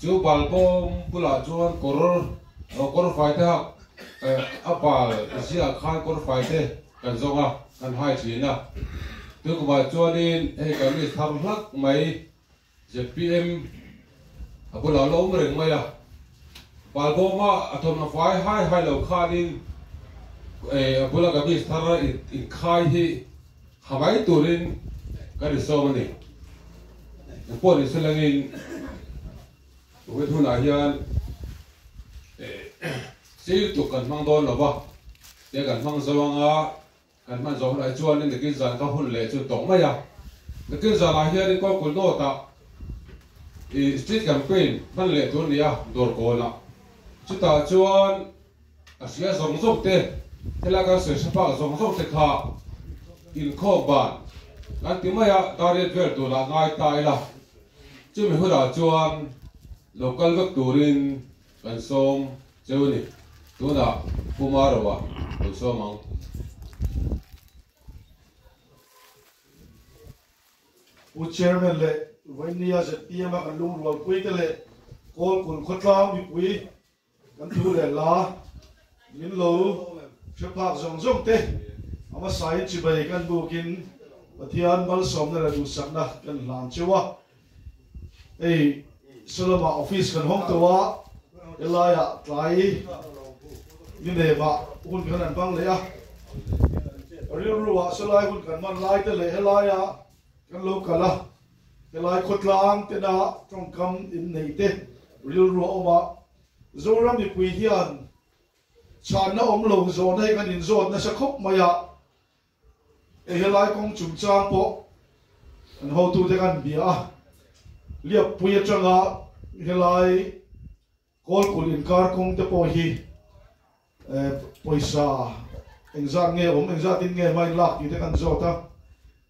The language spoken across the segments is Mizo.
Chu bal bawm bulah chuan kawr kawr fai te hak a bal ziah khan kawr fai te kan zawng a, kan hai thin a. Tuikumah chuanin hei kamis thar hlak mai ZPM a bulah la awm reng mai a. Bal bawma a thawmhnaw fai hai hai lo khanin a bula kamis thar inkhai hi Ha mai turin ka ri sawm a ni. Engpawh ni selangin Kuwait hunah hian sir tuk kan hmang dawn lo va, tia kan hmang zo anga kan hman zawh hunah hi chuanin nakin zan ka hun leh chu tawng mai a. Nakin zanah hianin Kawlkulh North-ah i street campaign hman leh tur a ni a, Dawrkawnah. Chutah chuan A hria zawng zawng te, helai kan sawi hre phak zawng zawng te kha inkhawm ban kan ti mai a, dariat vel turah ngai ta ila, chumi hunah chuan lo kal vek turin kan sawm cheu a ni. Tunah Pu Maroa lo sawm ang. Pu Chairman leh Vainia zpm a kan lungrualpui te leh Kawlkulh khawtlang mipui Kan thu leh hla min lo hre phak zawng zawng te a hmasain chibai kan bukin Pathian malsawmna leh duhsakna kan hlan cheu a. Hei Solomah office kan hawng tawh a, helaiah tlai ni nemah hun kan han bang leh a. Rilruah sawlai hun kan hman lai te leh helaia kan lo kal a, Helai khawtlang tena tawngkam inneih te rilru a awm a, Zoram mipui hian chhanna awm lo zawhna hi kan inzawt nasa khawp mai a, hei helai kawng chungchang pawh kan hotute kan bia a, Liappui atanga helai Kawlkulh inkar kawng te pawh hi pawisa engzat nge awm, engzatin nge hma in lak tih te kan zawt a,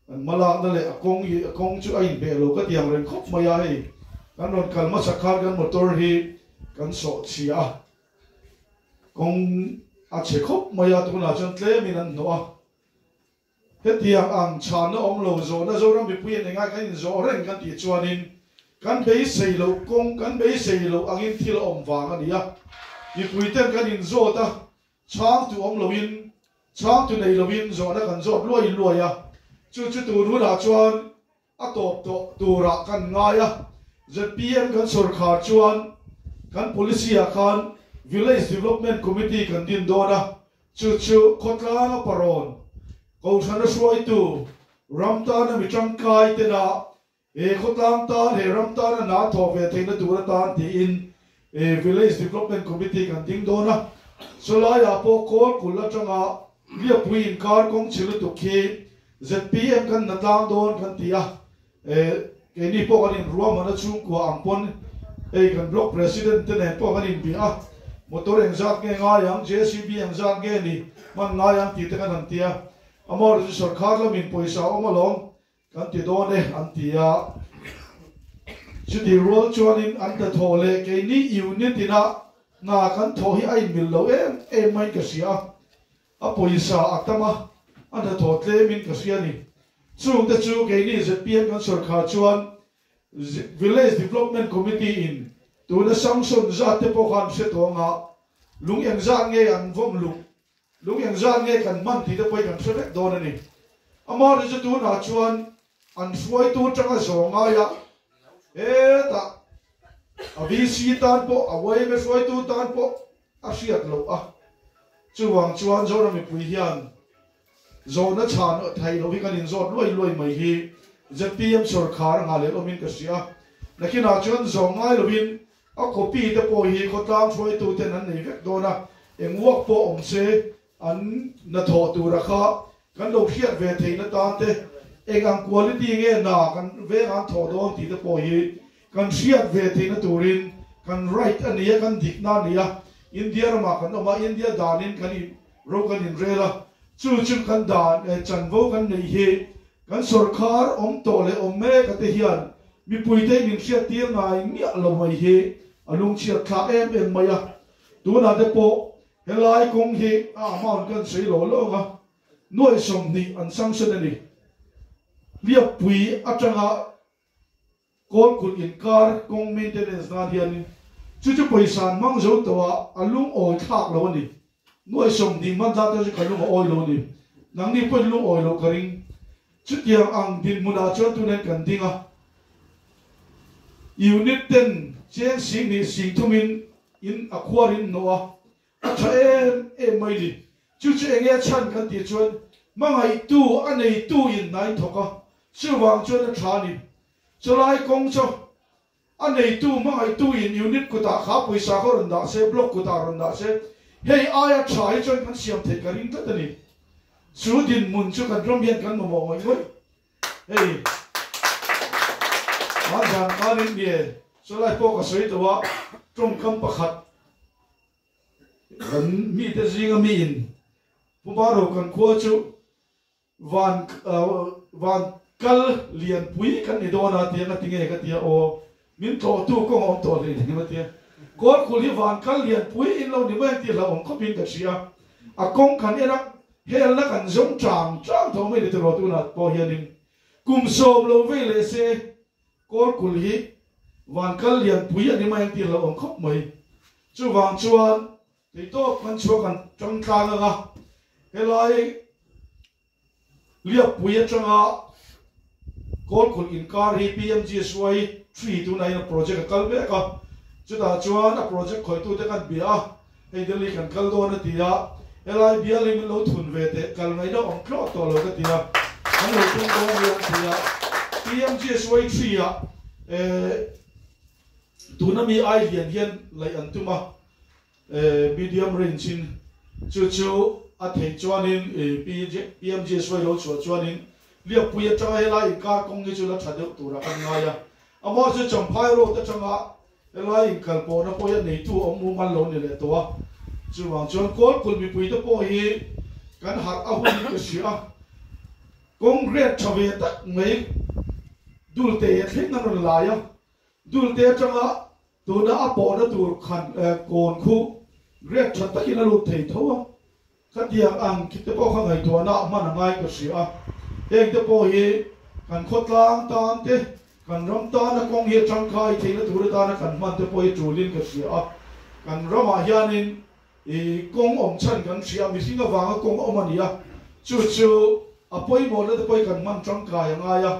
kan hma lakna leh a kawng hi a kawng chu a inhmeh lo ka ti ang reng khawp mai a, hei kan rawn kal hmasa khan kan motor hi kan sawh chhia a, kawng a chhe khawp mai a, tunah chuan tlemin an hnawh a. Hetiang ang chhanna awm lo zawhna Zoram mipui an engai kan inzawh reng kan tih chuanin kan beisei loh kawng kan beisei loh angin thil a awm vang a ni a. Mipuiten kan inzawt a, chhangtu awm loin, chhangtu nei loin zawhna kan zawt luai luai a. Chu chu tun hunah chuan A tawp tawh turah kan ngai a, zpm kan sawrkhar chuan kan policy ah khan Village Development Committee kan din dawn a, chu chu khawtlanga parawn, kohhrana hruaitu, ram tana mi tangkai tena he khawtlang tan he ram tana hna thawh ve theihna tur atan tiin Village Development Committee kan ding dawn a, chulaiah pawh Kawlkulh atanga Liapui inkar kawng chhe lutuk hi Zpm kan na tlang dawn kan ti a, keini pawh kan inruahman a chhungkua ang pawn hei kan block president te nen pawh kan inbia a, motor engzat nge ngai ang, JCB engzat nge ni hman ngai ang tih te kan han ti a, amaherawhchu chu sorkar lamin pawisa a awm alawm kan ti dawn e an ti a, chutih rual chuanin an hnathawh leh keini unit ina hna kan thawh hi a inmil lo em em maiin ka hria a. A pawisa a tam a, a hnathawh tlemin ka hria a ni. Chungte chu keini zpm kan sawrkhar chuan Village Development Committee in tuna sanction zat te pawh khan hre tawh anga lung engzat nge an vawm luk, lung engzat nge kan hman tih te pawh hi kan hre vek dawn a ni. Amaherawhchu chu tunah chuan an hruaitu tanga zawh ngaia hetah a VC tan pawh a yma hruaitu tan pawh a hriat loh a, chuvang chuan Zoram mipui hian zawhna chhan theih loh hi kan inzawt luai luai mai hi zpm sawrkhar a nghah leh awmin ka hria. Nakinah chuan zawh ngai loin a copy te pawh hi khawtlang hruaitu ten an nei vek dawn a, eng work pawh awm se an hnathawh tura kha kan lo hriat ve theihna tan te, eng ang quality nge hna kan veng an thawh dawn tih te pawh hi kan hriat ve theihna turin kan right a ni a, kan dikna a ni a, India ramah kan awm a, India danin kan in ro kan inrel a, chu chu kan dan chanvo kan neih hi kan sawrkhar awm tawh leh awm mek a te hian mipuite min hriattir ngai miah lo mai hi a lungchhiat thlak em em mai a, tunah te pawh helai kawng hi a amount kan sawi lo lawng a, nuai 20 an sanction a ni, Hliappui atanga. Kawlkulh inkar kawng maintenance nan hianin chu chu pawisa an hmang zo tawh a, a lungawi thlak lo a ni. Nuai 20 man zat te chu ka lung a awi lo a ni. Nangni pawhin lungawi loh ka ring. Chutiang ang dinhmunah chuan tunain kan ding a. Unit ten cheng 2000 3000 in in a khuar in hnawh a, a tha em em mai ni. Chu chu enge a chhan kan tih chuan hmangaihtu a neitu in hna in thawk a, chuvang chuan a tha a ni. Chulai kawng chu a neitu hmangaihtu in unit kutah kha pawisa kha rawn dah se, block kutah rawn dah se, hei aia tha hi chuan kan siam theih ka ring tlat a ni. Chu dinhmun chu kan ram hian kan mamawh ngawih ngawih. Hei a zan kanin nge chulai pawh ka sawi tawh a, tawngkam pakhat kan mite zinga miin Pu Baro kan khua chu Van van kal lian pui kan ni dawn a tia nga ti nge ka tia aw min tlawhtu kawng a awm tawh hlei hlei a tia Kawlkulh hi van kal lian pui in lo ni mai ang tih hlauhawm khawp in ka hria a kawng kan en a helna kan zawng chang chang tho mai ni tiraw tunah pawh hianin kum 10 lo vei leh se Kawlkulh hi van kal lian pui a ni mai ang tih hlauhawm khawp mai chuvang chuan Theitawp kan chhuak an tang tlang ang a, helai Liakpui atanga Kawlkulh inkar hi PMGSY 3 tunah hian a project a kal mek a, chutah chuan a project khawitute kan bia a, hei Delhi kan kal dawn a ti a, helai bial hi min lo thun ve teh, kal ngaihna awm tlawh tawh lo ka ti a, kan lo tum dawn nia an ti a, PMGSY 3 ah tuna mi ai lian hian laih an tum a. Medium range in chu chu a theih chuanin PMGSY lo chhuah chuanin Liakpui atanga helai inkar kawng hi chu la tha deuh turah kan ngai a. Amah chu Champhai road atanga helai inkal pawhna pawh hi a neitu a awm mumal lo ni leh tawh a. Chuvang chuan Kawlkulh mipuite pawh hi kan harh a hun in ka hria a. Kawng grade tha ve tak mai Dulte a thleng an rawn lai a. Dulte atanga Tuna a pawhna tur khan kawn khu grade tha takin a lut thei tho a, khatiang ang khi te pawh kha ngaihtuahna a hman a ngai ka hria a, heng te pawh hi kan khawtlang tan te, kan ram tana kawng hi a tangkai theihna tur atana kan hman te pawh hi tulin ka hria a, kan ramah hianin i kawng awm chhan kan hria a, mihring avanga kawng awm a ni a, chu chu a pawimawhna te pawh hi kan hman tangkai a ngai a.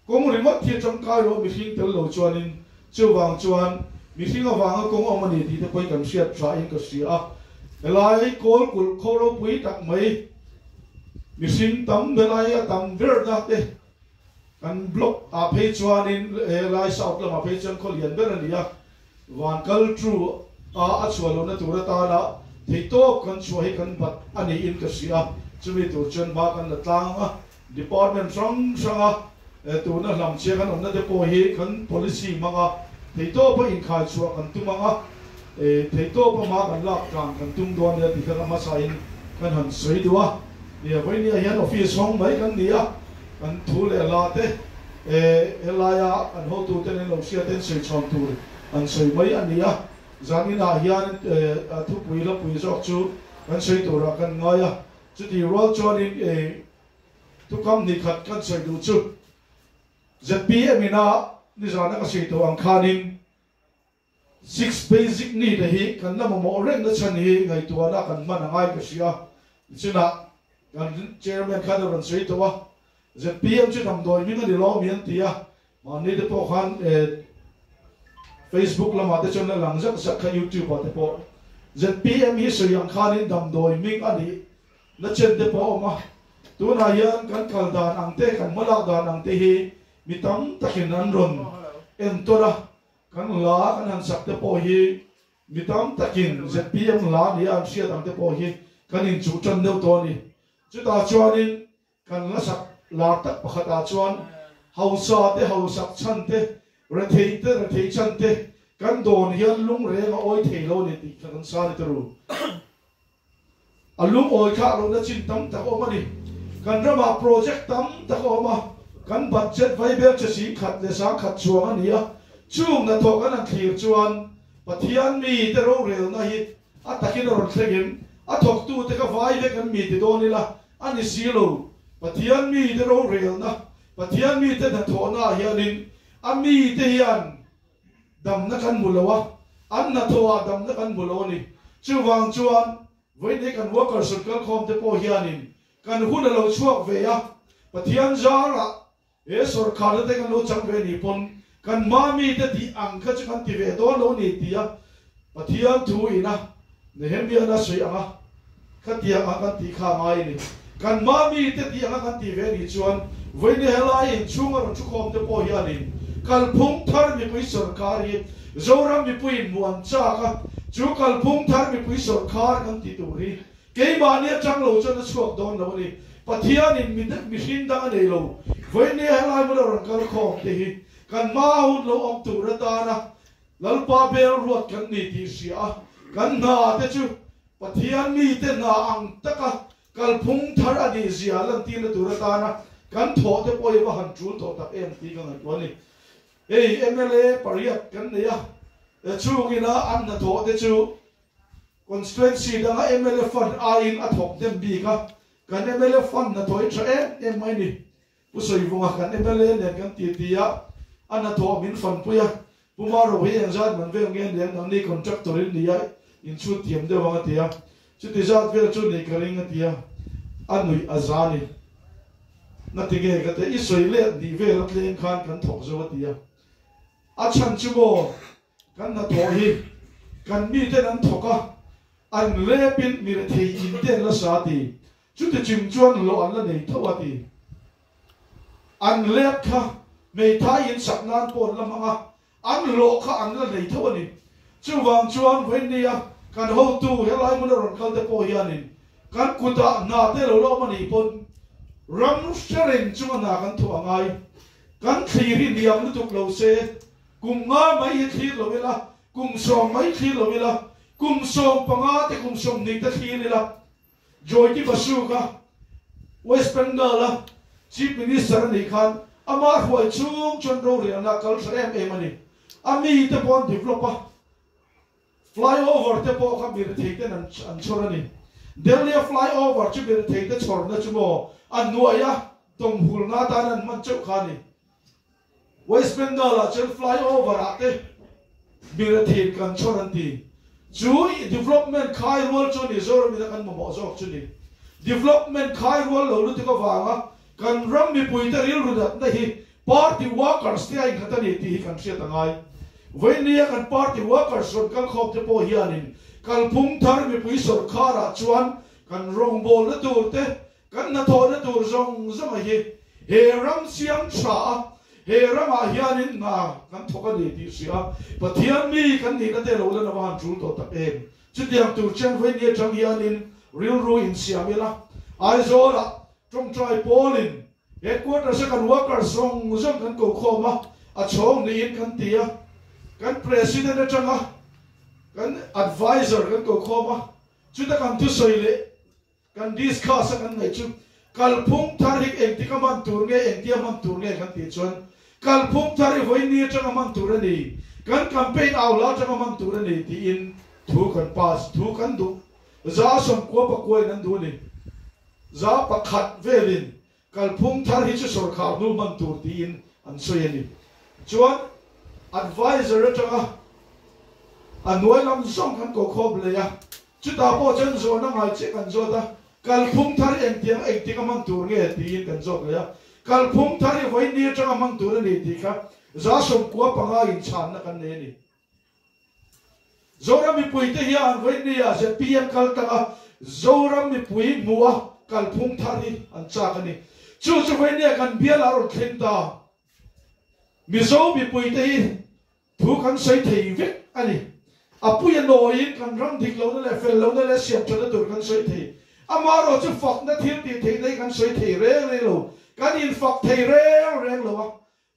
Kawng ringawt hi a tangkai lo mihring tel lo chuanin chuvang chuan mihring avanga kawng awm a ni tih te pawhin kan hriat thain ka hria a. Helai Kawlkulh khaw ropui tak mai mihring tam helai a tam berna te kan block ah phei chuanin helai south lamah phei chuan khaw lian ber a ni a. Van kal thu a a chhuah lohna tur atana theihtawp kan chhuah hi kan bat a niin ka hria a. Chumi tur chuan hma kan la tlang a. Department hrang hranga tuna hlamchhia kan awmna te pawh hi kan policy hmanga theihtawpa inkhai chhuah kan tum ang a, theihtawpa hma kan lak tlan kan tum dawn nia tih kha ka hmasain kan han sawi duh a. Nia, vawinia hian office hawng mai kan ni a, kan thu leh hla te helaia kan hotuten an lo hriat ten sawi chhawn tur an sawi mai a ni a. Zaninah hian thupui hlapui zawk chu kan sawi turah kan ngai a. Chutih rual chuanin e thukam hnih khat kan sawi duh chu zpm ina nizana ka sawi tawh ang khanin six basic need a hi kan la mamawh reng na chhan hi ngaihtuahna kan hman a ngai ka hria. Nichinah kan chairman khan a rawn sawi tawh a, zpm chu damdawi hming a ni lo ami an ti a, mahni te pawh khan e Facebook lamah te chuan a lang zak zak kha YouTube ah te pawh zpm hi sawi ang khanin damdawi hming a nih na chen te pawh a awm a, tunah hian kan kal dan ang te kan hmalak dan ang te hi mi tam takin an rawn entawn a, kan hla kan han sak te pawh hi mi tam takin zpm hla nia an hriat ang te pawh hi kan inchuh tan deuh tawh a ni. Chutah chuanin Kan la sak lar tak pakhatah chuan hausa te hausak chhan te, rethei te rethei chhan te kan dawn hian lungreng a awi thei lo a ni tih kha kan sa ni ta ru. A lungawi khah lohna chin tam tak a awm a ni. Kan ramah project tam tak a awm a, kan budget vaibel che 10,000 leh 10,000 chuang a ni a, chung hnathawh kan han thlir chuan Pathian mi te rorelna hi A takin a rawn thleng em? A thawktute kha vai vek an mi ti dawn ila, a ni si lo. Pathian mite rorelna, Pathian mite hnathawhnaah hianin A mite hian damna kan hmu lo a, an hnathawhah damna kan hmu lo a ni. Chuvang chuan vawiin kan workers rawn kalkhawm te pawh hianin kan hun a lo chhuak ve a, Pathian zarah he sawrkharna te kan lo chang ve ni pawn kan hma mite tih ang kha chu kan ti ve dawn lo ni tia Pathian thu ina Nehemiah a sawi ang a, khatiang ang kan tih kha a ngai a ni. Kan hma mite tih anga kan tih ve nih chuan vawiin helai inchhung a rawn thukhawm te pawh hianin kalphung thar mipui sawrkar hi Zoram mipuiin hmuh an chak a, chu kalphung thar mipui sawrkar kan tih tur hi keimahni atang lo chuan a chhuak dawn lo a ni. Pathianin mihring dang a nei lo. Vawiin helai hmuna rawn kalkhawm te hi kan hma hun lo awm tur atana Lalpa bel ruat kan ni tih hria a, kan hna te chu Pathian mite hna ang taka kalphung thar a nih zia lantirna tur atana kan thawh te pawh hi va han tul tawh tak em tih ka ngaihtuah a ni. Hei mla pariat kan nei a, chungina an hnathawh te chu Constituency danga mla fund aiin a thawk hnem bik a, kan mla fund hnathawh hi tha em em mai ni. Pu Sawivunga kan mla nen kan ti ti a, a hnathawh min fanpui a, Pu Maro hi engzat man vel nge nen nangni contractor in nia in chhut thiam deuh ang a ti a, chuti zat vel chu nih ka ring a ti a, a nuih a za ni. Na ti nge ka ti, i sawi let nih vel a tleng khan kan thawk zo a ti a, a chhan chu maw kan hnathawh hi kan miten an thawk a, an lepin mi rethei in te an la sa a ti, Chuti ching chuan hlawh an la nei tho a ti. An lep kha hmeithai in sak nan pawh an la hmang a, an hlawh kha an la nei tho a ni. Chuvang chuan vawinia kan hotu helai hmuna rawn kal te pawh hianin kan kutah hna te lo la awm a nih pawn ram hre reng chunga hna kan thawh a ngai. Kan thlir hi hniam lutuk lo se, kum nga mai hi thlir lo ila, kum sawm mai thlir lo ila, kum 15 te kum 20 te thlir ila, Jyoti Basu kha West Bengal a Chief Minister a nih khan amah hruai chung chuan rorelna a kal tha em em a ni. A mi te pawh an develop a, flyover te pawh kha mirethei ten an chhawr a ni. Delhi a flyover chu mirethei te chhawrna chu maw a hnuaia tawmhulna atan an hman chauh kha a ni. West Bengal ah chuan flyover ah te mirethei kan chhawr an ti. Chu development khai rual chu ni Zoram in a kan mamawh zawk chu ni. Development khai rual lo lutuk avanga kan ram mipui te rilru natna hi party workers te a inkhat a ni tih hi kan hriat a ngai. Vawinia kan party workers rawn kal khawm te pawh hianin kalphung thar mipui sawrkar ah chuan kan rawngbawlna tur te Kan hnathawhna tur zawng zawng a hi he ram siam tha a, he ramah hianin hna kan thawk a ni tih hria a, Pathian mi kan nihna te lo la na va han tul tawh tak em? Chutiang tur chuan vawiin atang hianin rilru insiam ila, Aizawlah tawngtai pawlin headquarters a kan workers zawng zawng kan ko khawm a, a chhawng niin kan ti a, kan president atanga kan adviser kan ko khawm a, chuta kan thusawi leh Kan discuss a kan ngaih chu kalphung thar hi engtik a hman tur nge, engtia hman tur nge kan tih chuan kalphung thar hi vawiin atanga hman tur a ni, kan campaign au la atanga hman tur a ni tiin thu kan pass, thu kan duh. 99% in an duh a ni. 100% velin kalphung thar hi chu sawrkhar hnu hman tur tiin an sawi a ni. Chuan adviser atanga a hnuai lam zawng kan ko khawp leh a, Chutah pawh chuan zawhna ngai chiah kan zawt a, kalphung thar engtiang engtik a hman tur nge tiin kan zawt leh a, kalphung thar hi vawiin ni atanga hman tur a ni tih kha 95% inchhanna kan nei a ni. Zoram mipuite hian vawiin nia zpm kal tang a, Zoram mipui hmuh a kalphung thar hi an chak a ni. Chu chu vawiin nia kan bial a rawn thleng ta. Mizo mipuite hi Thu kan sawi thei vek a ni. A puia nawiin kan ram dik lohna leh fel lohna leh siam thatna tur kan sawi thei. Amaherawh chu fakna thil tih theihna hi kan sawi thei reng reng lo. Kan infak thei reng reng lo a.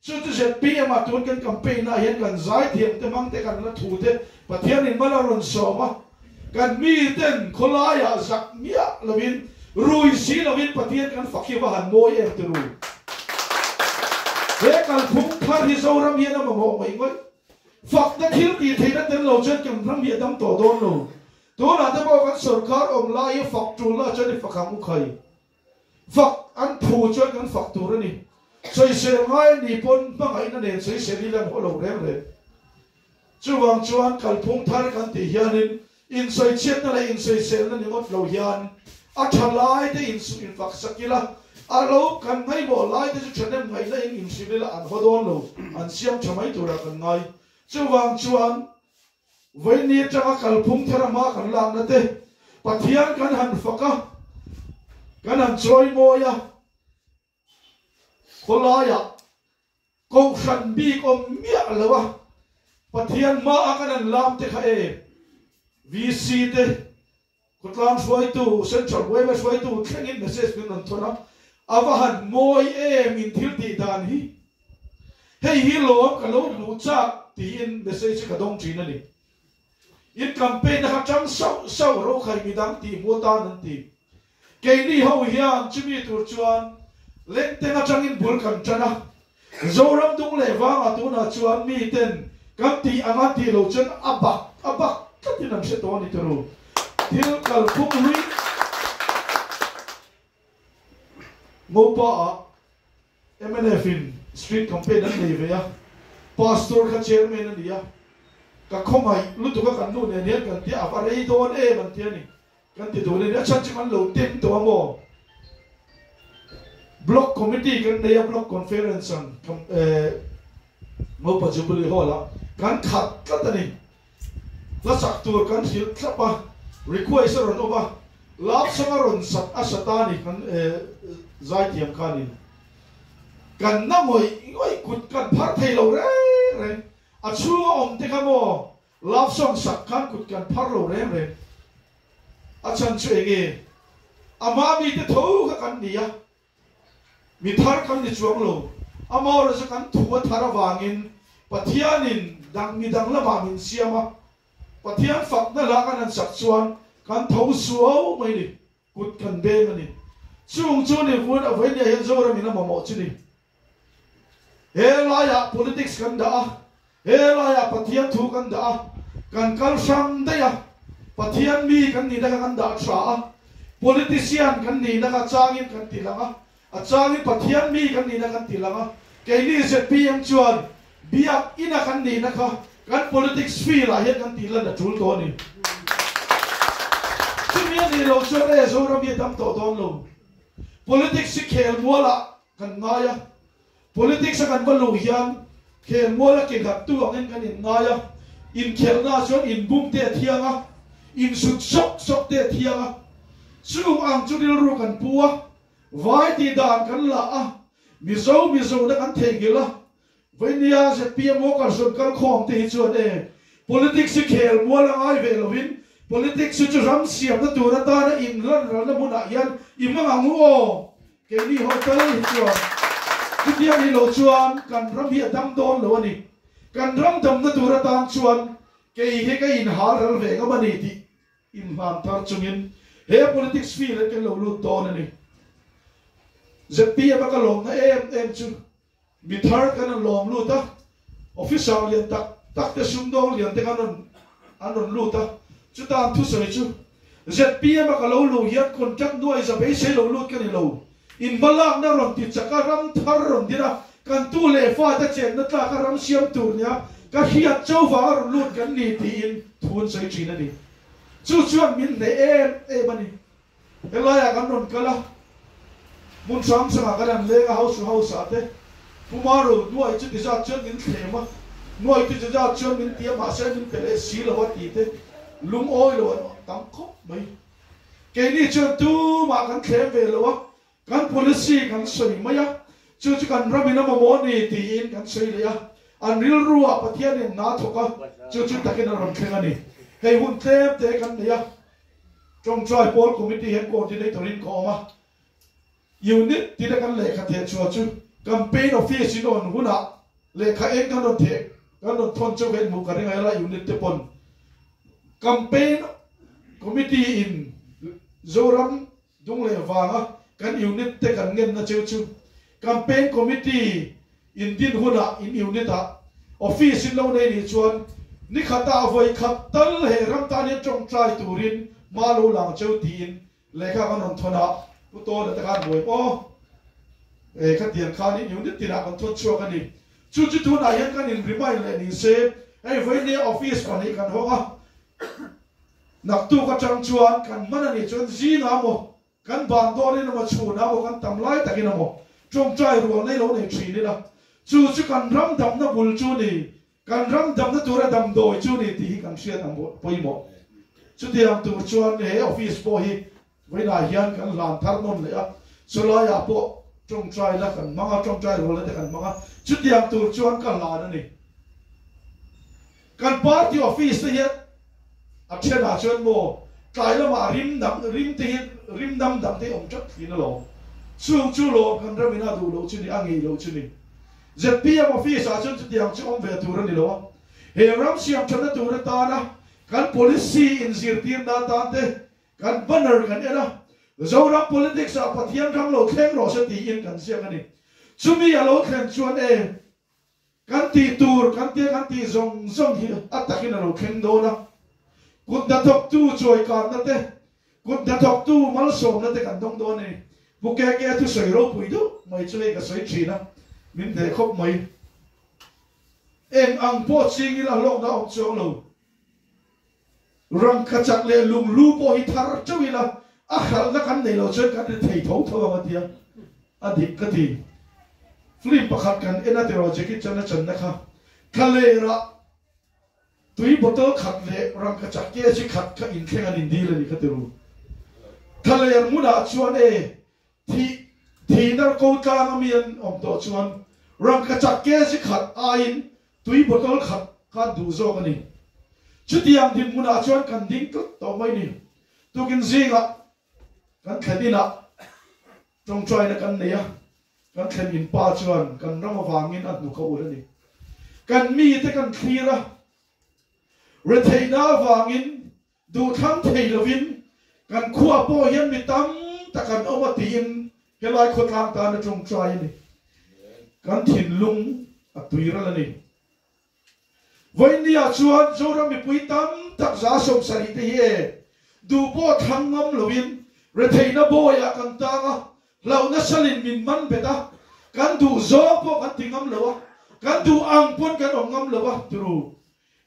Chu chu zpm ah tun kan campaign ah hian kan zaithiam te hmang te kan la thu te Pathianin mal a rawn sawm a. Kan miten khawlaiah zak miah lovin, rui si lovin Pathian kan fak hi va han mawi em ti ru. He kalphung thar hi Zoram hian a mamawh ngawih ngawih. Fakna thil tih theihna tel lo chuan kan ram hi a dam tawh dawn lo. Tunah te pawh kan sawrkar awm lai hi fak tul lah chuan i fak ang u khai. Fak an phu chuan kan fak tur a ni. Sawisel ngai a nih pawn hmangaihna nen sawisel hi lan haw lo reng reng. Chuvang chuan kalphung thar kan tih hianin insawichhiatna leh insawiselna ni ngawt lo hian a tha lai te insuh infak sak ila, a lo kan ngaihmawh lai te chu thahnem ngaihna in inhrilh ila an haw dawn lo, an siam tha mai turah kan ngai. Chuvang chuan vawiin atanga kalphung thar a hma kan lakna te Pathian kan han fak a, kan han chawimawi a, Khawlaiah kohhran bik awm miah lo a, Pathian hmaah kan han lam te kha e, VC te, khawtlang hruaitu, Central yma hruaitu thlengin message min rawn thawn a, a va han mawi em in thil tih dan hi. Hei hi lawm ka lo hmuh chak tiin message hi ka dawng thin a ni. In campaign na kha tang sauh sauh rokhai midang tih hmu atan an ti. Keini ho hian chumi tur chuan lengteng atangin bul kan tan a, Zoram dung leh vangah tunah chuan miten kan tih anga tih lo chuan a bak a bak tlatin an hre tawh a ni turu. Thil kalphung hlui Ngopa ah Mnf in street campaign an nei ve a, Pastor kha chairman a ni a, ka khawngaih lutuk a kan nu nen hian kan tia a va rei dawn em an ti a ni. Kan ti duh a ni, a chhan chu kan lo tem tawh a maw? Block committee kan nei a, block conference ang Ngopa Jubilee Hall ah kan khat tlat a ni. Hla sak tur kan hrilh thlap a, request a rawn awm a, love song a rawn sak a sa ta a ni kan zaithiam khanin. Kan na ngawih ngawih kut kan phar thei lo reng reng, a chhunga awm te kha maw Love song sak khan kut kan phar lo reng reng. A chhan chu enge? Ama mite tho kha kan ni a, mi thar kan ni chuang lo. Amaherawhchu chu kan thu a thar avangin Pathianin dang mi dang lamah min siam a, Pathian fakna hla kan han sak chuan kan tho suau mai ni, kut kan beng a ni. Chung chu ni vun a vawinia hian Zoramin a mamawh chu ni. He laiah politics kan dah a, he laiah Pathian thu kan dah a, kan kal hrang daih a, Pathian mi kan nihna kha kan dah tha a, politician kan nihna kha changin kan ti lang a, a changin Pathian mi kan nihna kan ti lang a, keini zpm chuan biak ina kan nihna kha kan politics field ah hian kan tih lan a tul tawh a ni. Chumi a nih loh chuan e Zoram hi a dam tawh dawn lo. Politics hi khel mualah Kan ngai a, politics a kan va luh hian khelmual a ke nghattu angin kan inngai a, inkhelhnaah chuan inbum te a thiang a, insut sawk sawk te a thiang a, chung ang chu rilru kan pu a, vai tih dan kan la a, Mizo Mizona kan theihnghilh a, Vainia zpm workers rawn kal khawm te hi chuan e politics hi khelmual a ngai ve lovin politics hi chu ram siamna tur atana inlan ralna hmunah hian i hmang ang u aw. Keini ho tal hi chuan chutiang hi lo chuan kan ram hi a dam dawn lo a ni. Kan ram damna tur atan chuan kei hi ka inhal ral ve ngam a ni tih inhlan thar chungin he politics field ah kan lo lut dawn a ni. Zpm a ka lawmna em em chu Mi thar kan rawn lawm lut a, officer lian tak tak te sumdawng lian te khan rawn an rawn lut a, chuta an thusawi chu zpm a ka lo luh hian contract nuai za beisei lo lut ka ni lo, in hma lakna rawn ti chak a, ram thar rawn din a, kan tu leh fate chenna tlak a ram siam tur nia ka hriat cho vanga rawn lut kan ni tiin thu an sawi thin a ni. Chu chuan min hneh em em a ni. Helaiah kan rawn kal a, hmun hrang hrangah kan han leng a, house to house ah te Pumaru nuai chuti zat chuan min thlem a, nuai chuti zat chuan min ti a, mahse min pe leh si lo a ti te lungawi lo an tam khawp mai. Keini chuan tumah kan thlem ve lo a, kan policy kan sawi mai a, chu chu kan ramin a mamawh a ni tiin kan sawi leh a, an rilruah Pathianin hna thawk a, chu chu takin a rawn thleng a ni. Hei hun tlem te kan nei a. Tawngtai Pawl Committee hian coordinator in ka awm a, Unit tina kan lehkha theh chhuah chu Campaign Office in awn hunah lehkha eng kan rawn theh kan rawn thawn chauh hian hmuh ka ring a, helai Unit te pawn Campaign Committee in Zoram dung leh vanga kan Unit te kan ngenna cheu chu Campaign Committee In din hunah in unit ah office in lo nei nih chuan ni khatah vawi khat tal he ram tan hian tawngtai turin hma lo lang cheu tiin lehkha kan rawn thawn a, Pu Tawna te khan buai maw? E khatiang khanin unit tinah kan thawn chhuak a ni. Chu chu tunah hian kan in remind leh ni se, hei vawinia office pahnih kan hawng a, naktuk atang chuan kan hman a nih chuan zingah maw, kan ban dawrin emaw chhunah emaw kan tam lai takin emaw tawngtai rual nei lo nei thin ila, chu chu kan ram damna bul chu ni, kan ram damna tura damdawi chu ni tih hi kan hriat ang pawimawh. Chutiang tur chuan he office pawh hi Vawiinah hian kan hlan thar nawn leh a, chulaiah pawh tawngtai la kan hmang a, tawngtai rualna te kan hmang a, chutiang tur chuan ka hlan a ni. Kan party office te hian a thenah chuan maw tlai lamah rim dang rim te hi rim dang dang te hi awm tlat thin alawm. Chung chu lawm kan ram ina duh loh chu ni, a ngeih loh chu ni. Zpm office ah chuan chutiang chu awm ve tur a ni lo a, he ram siam thatna tur atana kan policy inzirtirna atan te Kan banner kan en a, Zoram politics ah Pathian ram lo thleng rawh se tiin kan ziak a ni. Chumi a lo thlen chuan e, kan tih tur kan tia kan tih zawng zawng hi a takin a lo thleng dawn a. Kut hnathawktu chawikanna te, kut hnathawktu malsawmna te kan dawng dawn a ni. Pu KK thusawi ropui deuh mai chu hei ka sawi thin a, min hneh khawp mai. Eng ang pawh ching ila hlawkna a awm chuang lo. Rangkachak leh lunghlu pawh hi thar teuh ila, a hralhna kan neih loh chuan kan ri thei tho tho ang a tia, a dik ka ti. Film pakhat kan en a tiraw Jackie Chan a channa kha, thlalerah tui bottle khat leh rangkachak kg khat kha inthleng an indil a ni kha tiru. Thlaler hmunah chuan e, thih thihna ko tlang a mi an awm tawh chuan rangkachak kg khat aiin Tui bottle khat khan duh zawk a ni. Chutiang dinhmunah chuan kan ding tlat tawh mai ni. Tukin zingah kan thlen inah tawngtaina kan nei a, kan thlen in pa chuan kan ram avangin a hnuk a ul a ni. Kan mite kan thlir a, retheihna avangin duhthlang thei lovin kan khua pawh hian mi tam tak an awm a tiin helai khawtlang tan a tawngtai a ni. Kan thinlung a tui ral a ni. Vawinia chuan Zoram mipui tam tak 70% te hi e duh pawh thlang ngam lovin retheihna bawiah kan tang a, hlauhna salin min man bet a, kan duh zawng pawh kan ti ngam lo a, kan duh ang pawn kan awm ngam lo a, turu.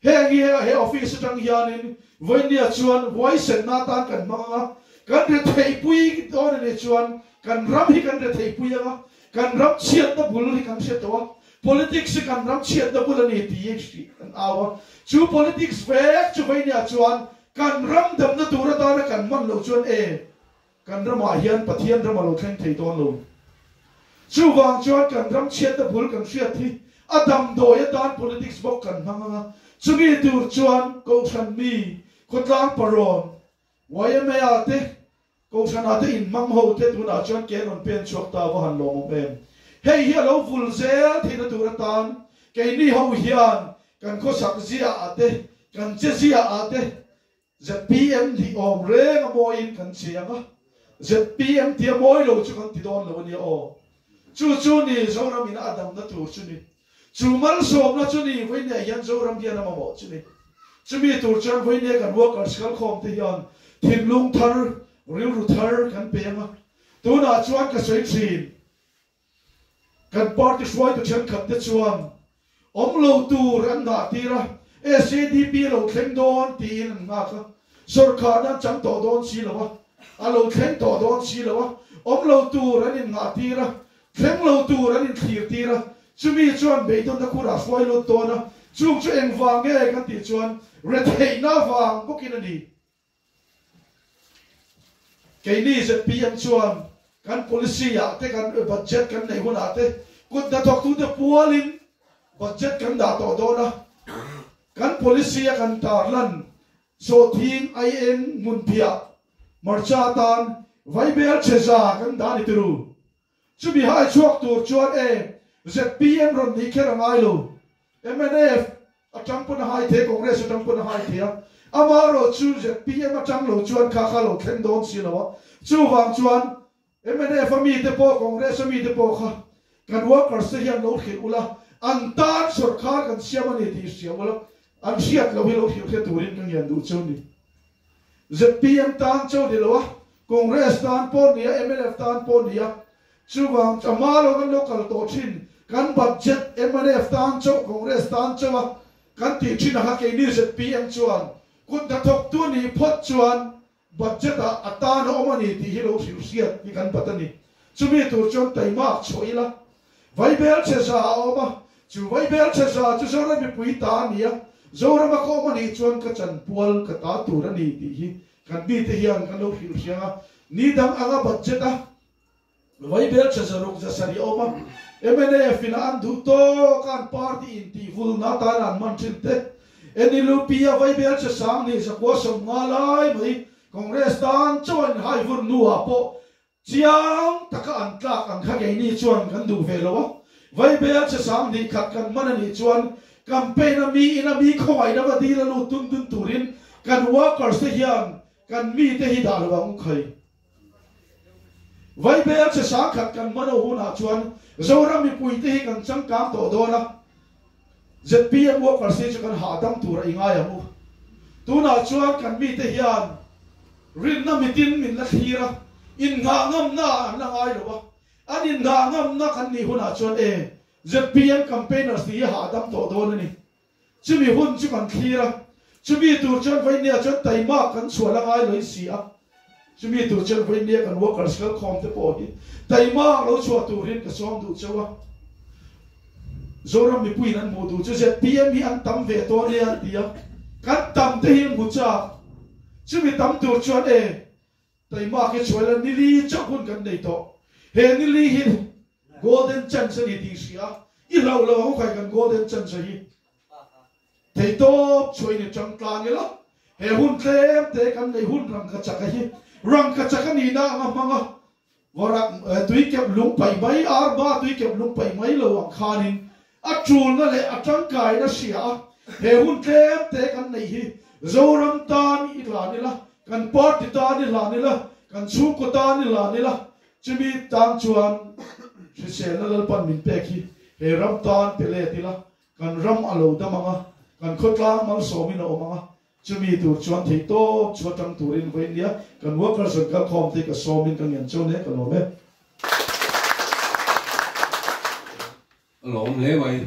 Heng hi he office atang hianin vawinia chuan huaisenna atan kan hmang ang a, kan retheihpui dawn a nih chuan kan ram hi kan retheihpui ang a, kan ram chhiatna bul hi kan hre tawh a, politics hi kan ram chhiatna bul a ni tih hi kan au a, chu politics vek chu vawinia chuan kan ram damna tur atana kan hman loh chuan e kan ramah hian Pathian ram a lo thleng thei dawn lo. Chuvang chuan kan ram chhiatna bul kan hriat hi a damdawi atan politics bawk kan hmang ang a, chumi tur chuan Kohhran mi, khawtlang parawn, YMA te, Kohhranah te inhmang ho te tunah chuan ke an rawn pen chhuak ta va han lawmawm em. Hei hi a lo vul zel theihna tur atan keini ho hian kan khawsak ziaah te, kan che ziaah te, Zpm nih awm reng a mawiin kan che ang a, zpm tia mawi lo chu kan ti dawn lo a nia aw. Chu chu ni Zoram ina a damna tur chu ni. Chu malsawmna chu ni vawinia hian Zoram hian a mamawh chu ni. Chumi tur chuan vawinia kan workers kalkhawm te hian thinlung thar, rilru thar kan pe ang a. Tunah chuan ka sawi thin. Kan party hruaitu thenkhat te chuan awm lo tur an nghah tir a, SADP a lo thleng dawn tiin an nghak a, sawrkharna an chang tawh dawn si lo a, a lo thleng tawh dawn si lo a, awm lo tur an innghah tir a, thleng lo tur an inthlir tir a, chumi chuan beidawnna khurah hruai lut dawn a, chung chu engvang nge kan tih chuan retheihna vang bawkin a ni. Keini zpm chuan kan policy ah te kan budget kan neih hunah te kut hnathawktute pualin budget kan dah tawh dawn a, kan policy a kan tarlan sawhthing aieng hmunphiah hmarcha atan vaibel chhe za kan dah a ni tiru. Chumi hai chhuak tur chuan e zpm rawn nih kher a ngai lo. Mnf atang pawn a hai thei a, Congress atang pawn a hai thei a, amaherawh chu zpm atang lo chuan kha kha lo thleng dawn si lo a. Chuvang chuan mnf a mite pawh Congress a mite pawh kha kan workers te hian lo hrilh ula, an tan sawrkar kan siam a ni tih hria ula, an hriat loh hi lo hrilh hre turin ka ngian duh chu a ni. Zpm tan chauh ni lo a, Congress tan pawh ni a, mnf tan pawh ni a. Chuvang chu a hma lo kan lo kal tawh thin, kan budget mnf tan chauh, Congress tan chauh a kan tih thin a kha keini zpm chuan kut hnathawktu nih phawt chuan budget ah a tan a awm a ni tih hi lo hrilh hriat hi kan bat a ni. Chumi tur chuan taimak chhuah ila Vaibel chhe za a awm a, chu vaibel chhe za chu Zoram mipui ta a ni a, Zorama ka awm a nih chuan ka chanpual ka ta tur a ni tih hi kan mite hian kan lo hrilh hriang a, ni dang anga budget a vaibel chhe za ruk za sarih a awm a, mnf in a an duh tawk a an party in tih vulna atana an hman thin te, NLUP a vaibel chhe sang nih zakua 50 lai mai Congress tan chauh a inhai vur hnuah pawh Chiang taka an tlak ang kha keini chuan kan duh ve lo a, Vaibel che 2000 kan hman a nih chuan campaign a mi in a mi khawngaihna va dil a lut dun dun turin kan workers te hian kan mi te hi dah lo ang u khai. Vaibel che 10,000 kan hman ho hunah chuan Zoram mipui te hi kan changkang tawh dawn a, zpm workers te chu kan hahdam tur a i ngai ang u. Tunah chuan kan mite hian rinna mitin min la thlir a, innghah ngamna ah an la ngai lo a, an innghah ngamna kan nih hunah chuan e zpm campaigners tih hi hahdam tawh dawn a ni. Chumi hun chu kan thlir a, chumi tur chuan vawinia chuan taimak kan chhuah la ngai lo in si a, chumi tur chuan vawinia kan workers kal khawm te pawh hi taimak lo chhuah turin ka sawm duh chauh a. Zoram mipuiin an hmuh duh chu zpm hi an tam ve tawh nia an ti a, kan tam te hi an hmu chak. Chumi tam tur chuan e taimak hi chhuah ila nili chauh hun kan nei tawh. He nili hi golden chance a ni tih hria i hlauh lo ang khai kan golden chance hi theitawp chhuah in i tang tlang ila he hun tlem te kan nei hun rangkachak a hi rangkachak a nihna anga hmang a varak tui kep lung paih mai arma tui kep lung paih mai lo ang khanin a tulna leh a tangkaina hria a he hun tlem te kan nei hi Zoram tan i hlan ila kan party tan i hlan ila kan chhungkaw tan i hlan ila Chumi tan chuan hriselna Lalpan min pek hi he ram tan pe let ila, kan ram a lo dam ang a, kan khawtlang malsawmin a awm ang a, chumi tur chuan theihtawp chu atang turin vawiin nia kan workers an kalkhawm te ka sawmin ka ngen cheu nek a lawm e. A lawm hle mai.